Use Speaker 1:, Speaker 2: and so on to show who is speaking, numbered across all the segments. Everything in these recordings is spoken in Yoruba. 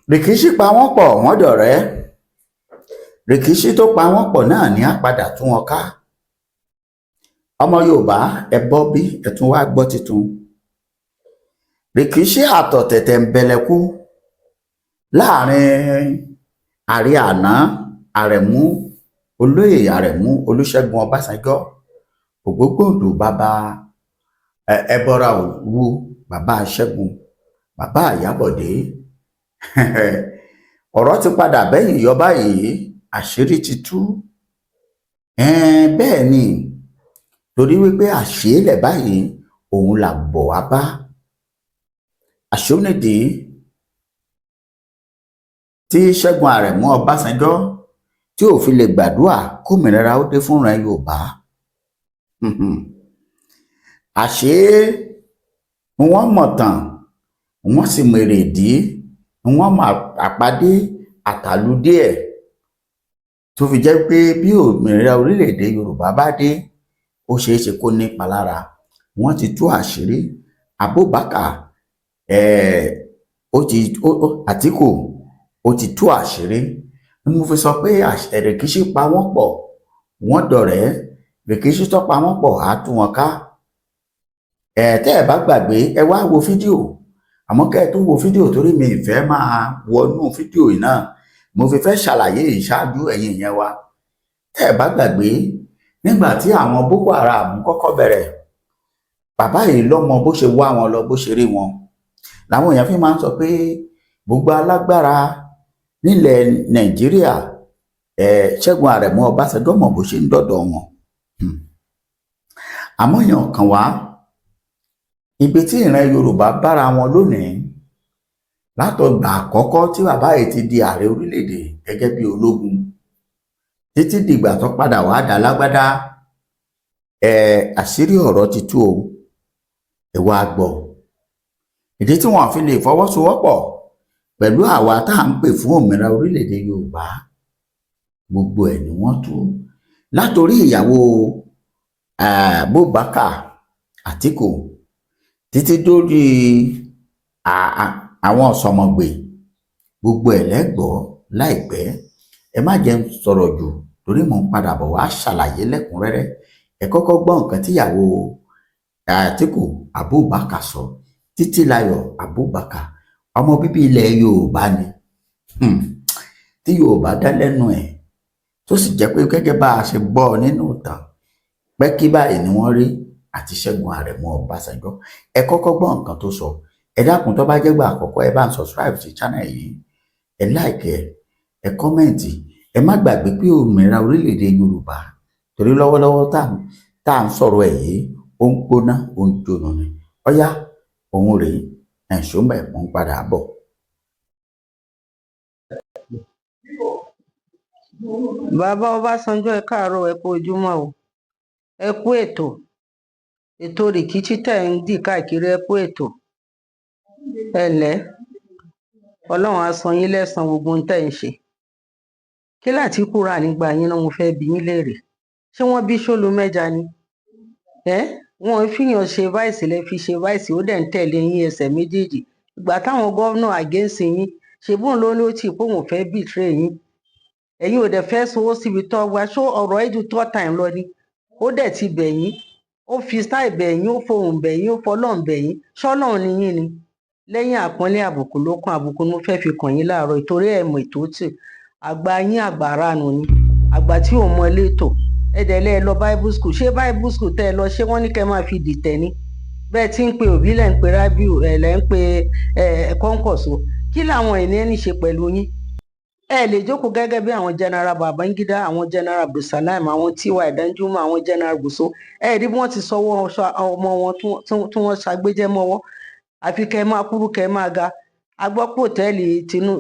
Speaker 1: Rìkíṣí pa wọ́n pọ̀, wọ́n dọ̀rẹ́. Rìkíṣí tó pa wọ́n pọ̀ náà ní á padà tú wọn ká. Ọmọ Yorùbá, ẹ bọ́ bí ẹ tún wá gbọ́ tuntun. Rìkíṣí àtọ̀tẹ̀tẹ̀ ń bẹ̀lẹ̀kú láàrin ààrẹ àná Àrẹ̀mú, Olóyè Àrẹ̀mú Olúṣẹ́gun Ọbásanjọ́, Ògbógbòǹdù, bàbá Ẹbọra Òwu, bàbá Ṣẹ́gun, bàbá Ìyábọ̀dé. Ọ̀rọ̀ ti padà bẹ́yìn yọ báyìí, àṣírí ti tú. Bẹ́ẹ̀ ni, torí wípé àṣeélẹ̀ báyìí òun là bọ̀ wá bá àṣónídìí tí Ṣẹ́gun Àrẹ̀mú Ọbásanjọ́ tí ò fi lè gbàdúrà kómìnira ó dé fúnra Yorùbá. Àṣé wọ́n mọ̀ tán, wọ́n sì mọ èrèdí, wọ́n mọ àpàdé àtàlùdé ẹ̀ tó fi jẹ́ pé bí òmìnira orílẹ̀-èdè Yorùbá bá dé, ó ṣeé ṣe kó nípa lára. Wọ́n ti tú àṣírí Abubakar, ó ti Àtíkù, ó ti tú àṣírí. Ni mo fi sọ pé rìkíṣí pa wọ́n pọ̀, wọ́n dọ̀rẹ́. Rìkíṣí tó pa wọ́n pọ̀ á tú wọn ká. Ẹ̀ tẹ́ ẹ bá gbàgbé, ẹ wá wo fídíò. Àmọ́ kẹ́ ẹ tó wo fídíò, torí mi ìfẹ́ máa wọnú fídíò yìí náà, mo fi fẹ́ ṣàlàyé ìṣáájú ẹ̀yin ìyẹn wa. Tẹ́ ẹ bá gbàgbé, nígbà tí àwọn Boko Haram kọ́kọ́ bẹ̀rẹ̀, bàbá yìí lọ́mọ bó ṣe wá wọn lọ, bó ṣe rí wọn. Làwọn èèyàn fi máa ń sọ pé gbogbo alágbára nílẹ̀ Nàìjíríà, Ṣẹ́gun Àrẹ̀mú Ọbásanjọ́ mọ̀ bó ṣe ń dọ̀dọ̀ wọn. Àmọ́ èèyàn kàn wá ibi tí ìran Yorùbá bára wọn lónìí látọgbà àkọ́kọ́ tí bàbá yìí ti di ààrẹ orílẹ̀-èdè gẹ́gẹ́ bí ológun títí dìgbà tó padà wá dá lágbádá. Àṣírí ọ̀rọ̀ ti tú o. Ẹ wá gbọ́ ìdí tí wọ́n fi lè fọwọ́sowọ́pọ̀ pẹ̀lú àwa tá à ń pè fún òmìnira orílẹ̀-èdè Yorùbá. Gbogbo ẹ̀ ni wọ́n tú, látòrí ìyàwó Abubakar Àtíkù títí dórí àwọn ọ̀sọ̀mọ̀gbè. Gbogbo ẹ̀ lẹ́gbọ̀ọ́ láìpẹ́. Ẹ má jẹ́ ń sọ̀rọ̀ jù torí mò ń padà bọ̀ wá ṣàlàyé lẹ́kùnrẹ́rẹ́. Ẹ kọ́kọ́ gbọ́ nǹkan tíyàwó Àtíkù Abubakar sọ, Títílayọ̀ Abubakar. Ọmọ bíbí ilẹ̀ Yorùbá ni, tí Yorùbá dá lẹ́nu ẹ̀, tó sì jẹ́ pé gẹ́gẹ́ bá a ṣe gbọ́ nínú ìtàn pẹ́kí báyìí ni wọ́n rí àti Ṣẹ́gun Àrẹ̀mú Ọbásanjọ́. Ẹ kọ́kọ́ gbọ́ nǹkan tó sọ. Ẹ dákun, tó bá jẹ́ gbà àkọ́kọ́, ẹ bá ń subscribe sí channel yìí, ẹ like, ẹ comment. Ẹ má gbàgbé pé òmìnira orílẹ̀-èdè Yorùbá, torí lọ́wọ́lọ́wọ́ tá à ń sọ̀rọ̀ ẹ̀ yìí, ó ń gbóná, ó ń jóná ni. Ọ̀yá, òun rèé, ẹ̀ ṣó mẹ́, mò ń padà bọ̀.
Speaker 2: Bàbá Ọbásanjọ́, ẹ káàárọ̀, ẹ kú ojúmọ́ o. Ẹ kú ètò rìkíṣí tẹ̀ ń dì káàkiri. Ẹ kú ètò, ẹ ǹlẹ́. Ọlọ́run á san yín lẹ́san gbogbo ohun tẹ́ ń ṣe. Kí l'Àtíkù rà nígbà yín náà? Mo fẹ́ bi yín léèrè. Ṣé wọ́n bí sólu mẹ́ja ni? Ẹ wọn fìyàn ṣe vice, lẹ fi ṣe vice, ó dẹ̀ ń tẹ̀lé yín ẹsẹ̀ méjèèjì. Ìgbà táwọn gómìnà against yín, ṣe bóun ló ní ó tì pé òun fẹ́ betray yín? Ẹ̀yin ò dẹ̀ fẹ́ sowó síbi tó wá ṣó ọ̀rọ̀ ẹ̀ ju third time lọ ni. Ó dẹ̀ ti bẹ̀ yín, ó fi style bẹ̀ yín, ó fohùn bẹ̀ yín, ó fọlọ́run bẹ̀ yín. Ṣọ́lọ́run ni yín ni? Lẹ́yìn àpọ́nlé, àbùkù ló kàn. Àbùkù ni mo fẹ́ fi kàn yín láàárọ̀, ìtorí ẹ̀ mọ̀ ètò tì. Àgbà yín, àgbà ránu ni, àgbà tí ò mọ ilé tò. Ẹ dẹ̀ lẹ́ ẹ lọ Bible school. Ṣé Bible school tẹ́ ẹ lọ, ṣé wọ́n ní kẹ́ máa fi dìtẹ̀ ni? Bẹ́ẹ̀ tí ń pe Òbí, lẹ́ ń pe Rábíù, ẹ̀ lẹ́ ń pe ẹ̀ Kọ́ńkọ̀só. Kí làwọn ènìyàn ní ṣe pẹ̀lú yín? Ẹ lè jókòó gẹ́gẹ́ bí àwọn General Babangida, àwọn General Abdulsalam, àwọn Ty Danjuma, àwọn General Gusau. Ẹ rí bí wọ́n ti sọwọ́ ọmọ wọn tí wọ́n ṣàgbéjẹ́ mọ́wọ́. Àfi kẹ́ ẹ máa kúrú, kẹ́ ẹ máa ga. A gbọ́ pé òtẹ́ẹ̀lì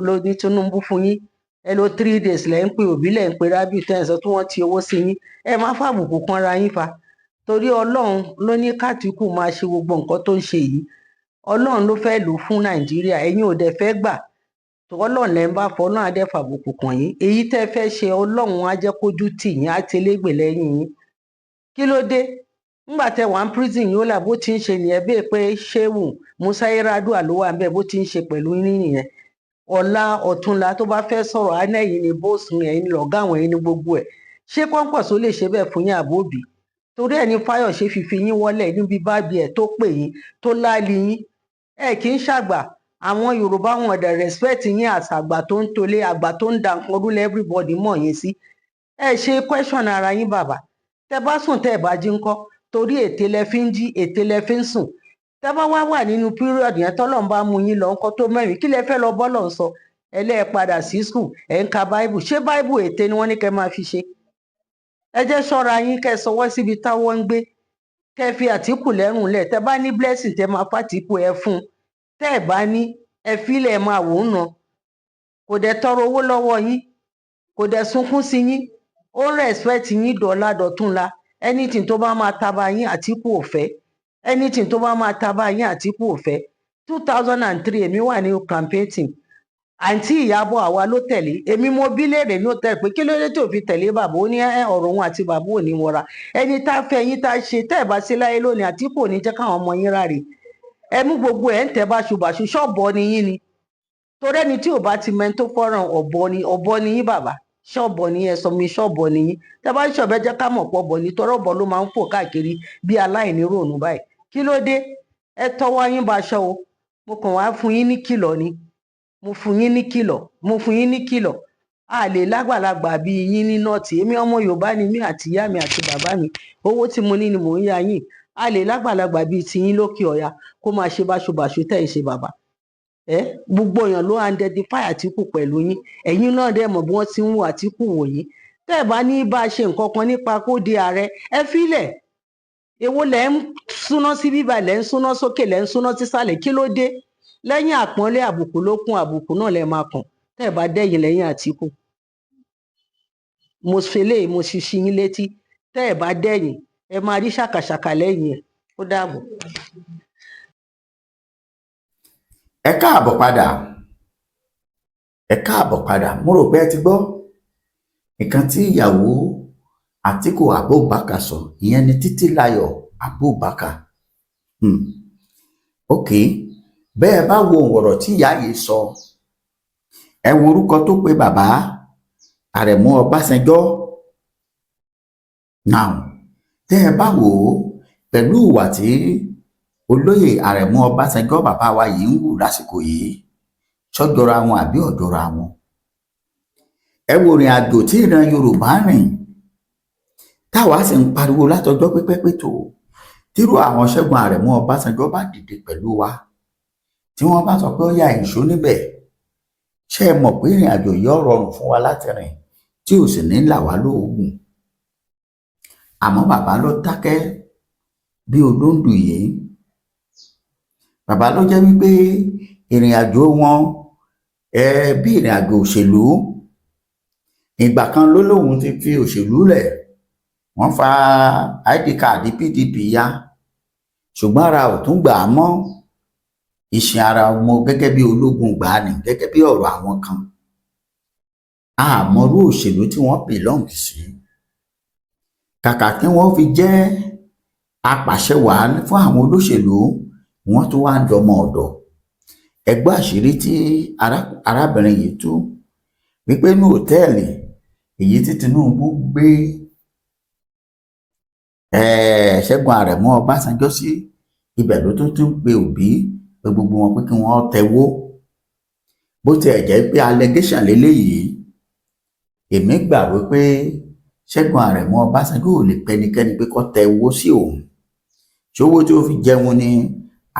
Speaker 2: ló ní Tinubu fún yín. Ẹ lò 3 days, lẹ́ ń pe Òbí, lẹ́ ń pe Rábìù, tẹ́ ẹ̀ sọ tí wọ́n ti owó sí yín. Ẹ má fàbùkù kanra yín fa, torí Ọlọ́run ló ní k'Àtíkù máa ṣe gbogbo nǹkan tó ń ṣe yìí. Ọlọ́run ló fẹ́ lò fún Nàìjíríà, ẹ̀yin ò dẹ̀ fẹ́ gbà. Ọlọ́run lẹ́ ń bá fọ, Ọlọ́run á dẹ̀ fàbùkù kàn yín. Èyí tẹ́ fẹ́ ṣe, Ọlọ́run á jẹ́ kójú tì yín, á tẹlégbè lẹ́yìn yín. Kí ló dé ńgbà tẹ́ wà ní prison yìí? Ó là bó ti ń ṣe nìyẹn, bíi pé Shehu Musa Yar'Adua ló wà níbẹ̀, bó ti ń ṣe pẹ̀lú yín nìyẹn. Ọ̀la ọ̀túnla tó bá fẹ́ sọ̀rọ̀, á ní ẹ̀yin ni boss mi, ẹ̀yin ni lọ̀gá àwọn, ẹ̀yin ni gbogbo ẹ̀. Ṣé Kwankwaso lè ṣe bẹ́ẹ̀ fún yín, àbóbí? Torí ẹ̀ ní Fáyọ̀ṣe fi yín wọ́lẹ̀ níbi báàbí ẹ̀ tó pè yín, tó láàlì yín. Ẹ kì í ṣàgbà. Àwọn Yorùbá, wọn dẹ̀ respect yín àṣàgbà tó ń tolé, àgbà tó ń da nǹkan rú lẹ́ everybody mọ̀ yín sí. Ẹ ṣe question ara yín, bàbá. Tẹ bá sùn, tẹ ẹ bá jí ńkọ́? Torí ète lẹ fi ń jí, ète lẹ fi ń sùn. Tẹ bá wá wà nínú period yẹn, tọ́lọ́run bá mú yín lọ ńkọ́? Tó mẹ́rin, kí lẹ fẹ́ lọ bọ́lọ̀ ń sọ? Ẹlẹ́ẹ̀ padà sí school, ẹ̀ ń ka Bible. Ṣé Bible ète ni wọ́n ní kẹ́ máa fi ṣe? Ẹ jẹ́ ṣọ́ra yín, kẹ́ ẹ sọwọ́ síbi táwọn ń gbé, kẹ́ ẹ fi Àtìkù lẹ́rùn lẹ̀. Tẹ́ bá ní blessing tẹ́ máa fàtìkù, ẹ fún un. Tẹ́ ẹ bá ní, ẹ fílẹ̀, ẹ máa wò ó nà. Kò dẹ̀ tọrọ owó lọ́wọ́ yín, kò dẹ̀ sunkún sí yín. Ó ń respect yín dọ̀la dọ̀túnla. Anything tó bá máa taba yín, Àtìkù ò fẹ́. Anything tó bá máa taba yín, Àtìkù ò fẹ́. 2003, èmi wà ní campaign team Àǹtí Ìyábọ̀, àwa ló tẹ̀lé. Èmi mo bí léèrè ní òtẹ́ẹ̀lì pé kí ló dé tó fi tẹ̀lé bàbá. Ó ní ẹ ọ̀rọ̀ òun àti bàbá ò ní wọra. Ẹni tá a fẹ́ yín, tá a ṣe tẹ́ ẹ̀ bá sí láyé lónìí, Àtìkù ò ní jẹ́ káwọn ọmọ yín ráre. Ẹ mú gbogbo ẹ̀ ń tẹ́ báṣubàṣu. Ṣọ́ọ̀bọ ni yín ni? Torí ẹni tí ò bá ti mẹ́ni tó fọ́ràn, ọ̀bọ ni. Ọ̀bọ ni yín, bàbá. Ṣọ́ọ̀bọ ni ẹ sọ mi, ṣọ́ọ̀bọ ni yín. Tẹ́ bá ṣọ̀bẹ, jẹ́ ká mọ̀ pọ̀ bọ̀ ní tọrọ ọ̀bọ ló máa ń fò káàkiri bí aláìní ròònù báyìí. Kí ló dé? Ẹ tọwọ́ yín baṣọ o. Mo kàn wá fún yín ní kìlọ̀ ni. Mo fún yín ní kìlọ̀, mo fún yín ní kìlọ̀. A lè lágbàlagbà bíi yín ní North. Èmi, ọmọ Yorùbá ni mí, àti ìyá mi àti bàbá mi. Owó tí mo ní ni mò ń yá yín. A lè lágbàlagbà bíi tiyín lókè ọ̀yà kó máa ṣe báṣubàṣu tẹ́ ẹ̀ ṣe, bàbá. Ẹ gbogbo èèyàn ló identify Àtìkù pẹ̀lú yín. Ẹ̀yin náà dẹ̀ mọ̀ bí wọ́n ti ń wo Àtìkù wò yín. Tẹ́ ẹ̀ bá ní bá a ṣe nǹkan kan nípa kó di ààrẹ, ẹ fílẹ̀. Èwo lẹ̀ ń súná sí bíbà, lẹ̀ ń súná sókè, lẹ̀ ń súná sísàlẹ̀? Kí ló dé? Lẹ́yìn àpọ́nlé, àbùkù ló kún. Àbùkù náà lẹ máa kàn tẹ́ ẹ̀ bá dẹ́yìn lẹ́yìn Àtìkù. Mo ṣe léyìí, mo ṣi ṣí yín létí. Tẹ́ ẹ̀ bá dẹ́yìn, ẹ máa rí ṣàkàṣàkà lẹ́yìn ẹ̀. Ó dàbọ̀.
Speaker 1: Ẹ káàbọ̀ padà, ẹ káàbọ̀ padà. Mo rò pé ẹ ti gbọ́ nǹkan tí ìyàwó Àtíkù Abubakar sọ. Ìyẹn ni Títílayọ̀ Abubakar. Ok, bẹ́ẹ̀ bá wo ọ̀rọ̀ tí ìyá yìí sọ, ẹ wo orúkọ tó pe bàbá Àrẹ̀mú Ọbásanjọ́. Now, tẹ́ ẹ bá wò ó pẹ̀lú ìwà tí olóyè Àrẹ̀mú Ọbásanjọ́, bàbá wa yìí, ń wù lásìkò yìí, sọ́jọ́ra wọn àbí ọ̀jọ́ra wọn? Ẹ wo ìrìn àjò tí ìran Yorùbá rìn, táwa sì ń pariwo látọjọ́ pípẹ́ pé tó tírú àwọn Ṣẹ́gun Àrẹ̀mú Ọbásanjọ́ bá dìde pẹ̀lú wa, tí wọ́n bá sọ pé ó yá, ìṣó níbẹ̀, ṣé ẹ mọ̀ pé ìrìn àjò yìí ó rọrùn fún wa láti rìn, tí ò sì ní là wá lóògùn? Àmọ́ bàbá ló dákẹ́ bí olóńdù yìí. Bàbá ló jẹ́ wípé ìrìn àjò wọn ẹ bí ìrìn àjò òṣèlú. Ìgbà kan ló lóun ti fi òṣèlú lẹ̀, wọ́n fa ID card PDP ya, ṣùgbọ́n ara ò tún gbà á mọ́. Ìṣìn ara ọmọ gẹ́gẹ́ bí ológun gbà á ní, gẹ́gẹ́ bí ọ̀rọ̀ àwọn kan, àmọ́rú òṣèlú tí wọ́n belong sí. Kàkà kí wọ́n fi jẹ́ apàṣẹwàá fún àwọn olóṣèlú, wọ́n tún wá ń dọmọ ọ̀dọ̀. Ẹgbẹ́ àṣírí tí arábìnrin yìí tú wípé ní òtẹ́ẹ̀lì èyí tí Tinubu gbé Ṣẹ́gun Àrẹ̀mú Ọbásanjọ́ sí, ibẹ̀ ló tún tún pe Òbí, pé gbogbo wọn pé kí wọ́n tẹwó. Bó tiẹ̀ jẹ́ pé allegation léléyìí, èmi gbà wípé Ṣẹ́gun Àrẹ̀mú Ọbásanjọ́ ò lè pẹ́nikẹ́ni pé kó tẹ owó sí òun. Ṣé owó tí ó fi jẹun ni,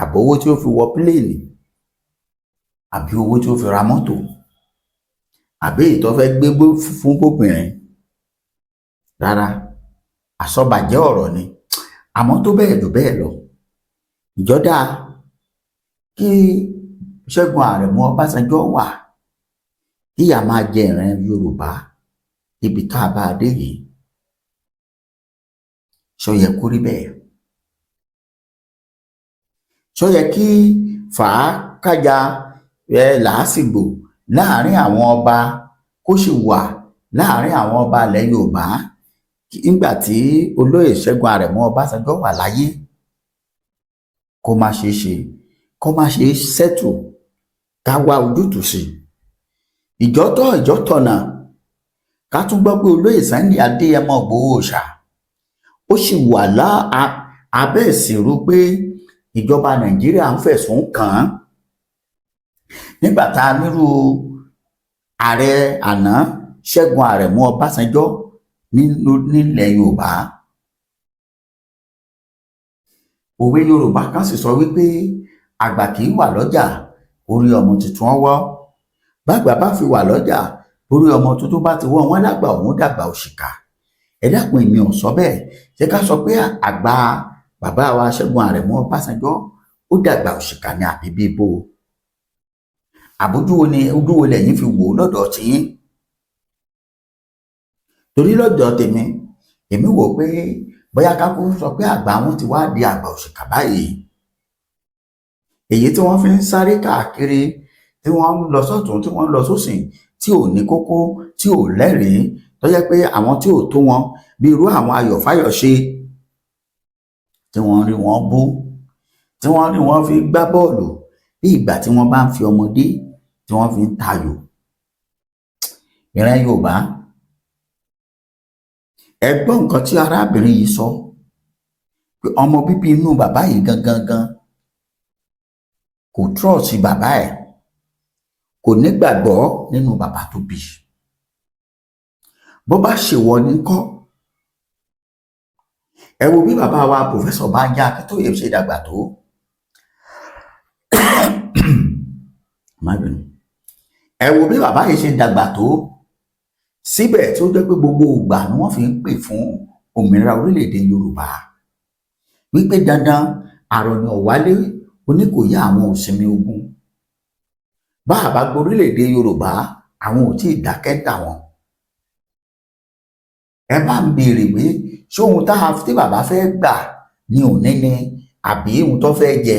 Speaker 1: àbí owó tí ó fi wọ plane, àbí owó tí ó fi ra mọ́tò, àbí èyí tó fẹ́ gbé fún bóbìnrin? Rárá, àsọbàjẹ́ ọ̀rọ̀ ni. Àmọ́ tó bẹ́ẹ̀ jù bẹ́ẹ̀ lọ, ìjọ́dá kí Ṣẹ́gun Àrẹ̀mú Ọbásanjọ́ wà kíyà máa jẹ ìran Yorùbá ibi tá a bá a dé yìí, ṣó yẹ kó rí bẹ́ẹ̀? Ṣó yẹ kí fàákájà ẹ làásìgbò láàrin àwọn ọba kó sì wà láàrin àwọn ọba ilẹ̀ Yorùbá nígbà tí olóyè Ṣẹ́gun Àrẹ̀mú Ọbásanjọ́ wà láyé, kó má ṣeé ṣe, kó má ṣe settle, ká wá ojútùú sí? Ìjọ́tọ̀ ìjọ́tọ̀nà ká tún gbọ́ pé olóyè Sunday Adéyẹmọ Ìgbòho Òòṣà ó sì wà lá abẹ́ ìsìnrú pé ìjọba Nàìjíríà ń fẹ̀sùn kàn án. Nígbà tá a nírú ààrẹ àná Ṣẹ́gun Àrẹ̀mú Ọbásanjọ́ nílẹ̀ Yorùbá, òwe Yorùbá kan sì sọ wípé àgbà kì í wà lọ́jà orí ọmọ tuntun ọwọ́. Bàgbà bá fi wà lọ́jà orí ọmọ tuntun bá ti wọ́ wọn lágbà òun dàgbà òṣìkà. Ẹ dákun, èmi ò sọ bẹ́ẹ̀. Ṣé ká sọ pé àgbà bàbá wa Ṣẹ́gun Àrẹ̀mú Ọbásanjọ́ ó dàgbà òṣìkà ní àbí bíbó? Àbójú wo ni ojú wo lẹ́yìn fi wò ó lọ́dọ̀ tiyín? Torí lọ́dọ̀ tèmi, èmi wò pé bóyá ká kú sọ pé àgbà wọn ti wá di àgbà òṣìkà báyìí, èyí tí wọ́n fi ń sáré káàkiri, tí wọ́n ń lọ sọ́tún, tí wọ́n ń lọ sósì, tí ò ní kókó, tí ò lẹ́rìí, tó jẹ́ pé àwọn tí ò tó wọn bí irú àwọn Ayọ̀ Fáyọ̀ṣe tí wọ́n rí wọn bú, tí wọ́n rí wọn fi gbá bọ́ọ̀lù bí ìgbà tí wọ́n bá ń fi ọmọdé tí wọ́n fi ń tayò. Ìran Yorùbá, ẹ gbọ́ nǹkan tí arábìnrin yìí sọ pé ọmọ bíbí inú bàbá yìí gangan gan kò trust bàbá ẹ̀, kò nígbàgbọ́ nínú bàbá tó bí. Bó bá ṣèwọ ní kọ́, ẹ wo bí bàbá wa Professor Bánjí Akíntóyè ṣe dàgbà tó. Má bínú. Ẹ wo bí bàbá yìí ṣe dàgbà tó, síbẹ̀ tí ó jẹ́ pé gbogbo ìgbà ni wọ́n fi ń pè fún òmìnira orílẹ̀-èdè Yorùbá, wípé dandan àròyìn ọ̀wálé Oníkòyí àwọn òsinmi ogun. Bá a bá gbọ́ orílẹ̀-èdè Yorùbá, àwọn ò tí ì dákẹ́ tà wọ́n. Ẹ bá ń béèrè pé ṣé ohun tá a tí bàbá fẹ́ gbà ní òní ni àbí ohun tó fẹ́ jẹ?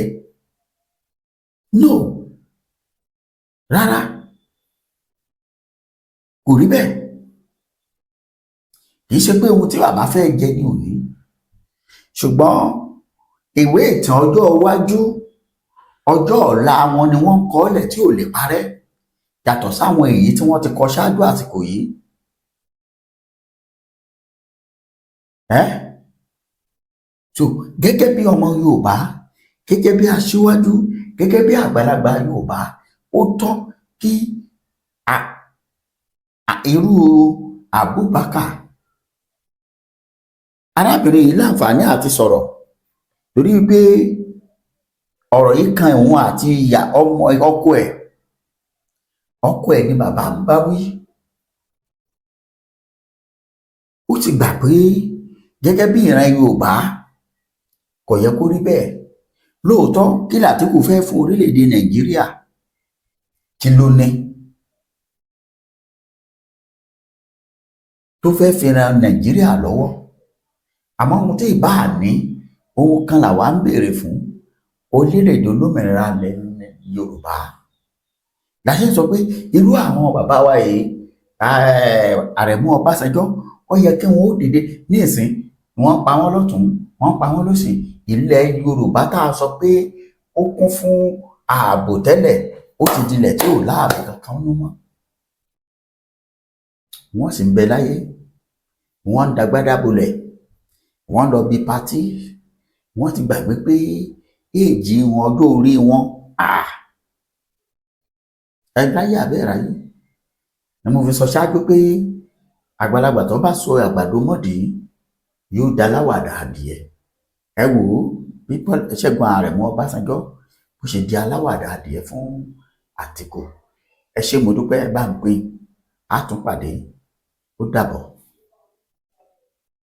Speaker 1: No, rárá, kò rí bẹ́ẹ̀. Kì í ṣe pé ohun tí bàbá fẹ́ jẹ ní òní, ṣùgbọ́n ìwé ìtàn ọjọ́ iwájú, ọjọ́ ọ̀la wọn ni wọ́n ń kọ ọ́ lẹ̀ tí ò lè parẹ́, yàtọ̀ sáwọn èyí tí wọ́n ti kọ ṣáájú àsìkò yìí. Ẹ́ so gẹ́gẹ́ bí ọmọ Yorùbá, gẹ́gẹ́ bí aṣíwájú, gẹ́gẹ́ bí àgbàlagbà Yorùbá, ó tọ́ kí irú Abubakar arábìnrin yìí láǹfààní àti sọ̀rọ̀, torí pé ọ̀rọ̀ yìí kan òun àti ìyá ọmọ ọkọ ẹ̀. Ọkọ ẹ̀ ni bàbá ń bá wí. Ó ti gbà pé gẹ́gẹ́ bí ìran Yorùbá kò yẹ kó rí bẹ́ẹ̀. Lóòótọ́, kí l'Àtíkù fẹ́ fún orílẹ̀-èdè Nàìjíríà? Kí ló ní tó fẹ́ fi ran Nàìjíríà lọ́wọ́? Àmọ́ ohun tí ìbá ní, ohun kan làwa ń béèrè fún: orílẹ̀-èdè olómìnira ilẹ̀ Yorùbá. La ṣe ń sọ pé irú àwọn bàbá wa yìí, Àrẹ̀mú Ọbásanjọ́, ó yẹ kí wọn ó dìde ní ìsín. Wọ́n pa wọ́n lọ́tùn, wọ́n pa wọ́n lósì. Ilẹ̀ Yorùbá tá a sọ pé ó kún fún ààbò tẹ́lẹ̀, ó ti dilẹ̀ tí ò láàbò kankan nínú mọ́. Wọ́n sì ń bẹ láyé, wọ́n ń dagbádá bolẹ̀, wọ́n lọ bí patí. Wọ́n ti gbàgbé pé éèjì wọn, ọjọ́ orí wọn, ẹ láyé àbẹ́ ìráyé ni mo fi sọ ṣáájú pé àgbàlagbà tó bá sọ àgbàdo mọ́dìí yóò da aláwàdà adìẹ. Ẹ wò ó bí Ṣẹ́gun Àrẹ̀mú Ọbásanjọ́ bó ṣe di aláwàdà adìẹ fún Àtìkù. Ẹ ṣé, mo dúpẹ́. Bá ń pín, á tún pàdé. Ó dàbọ̀.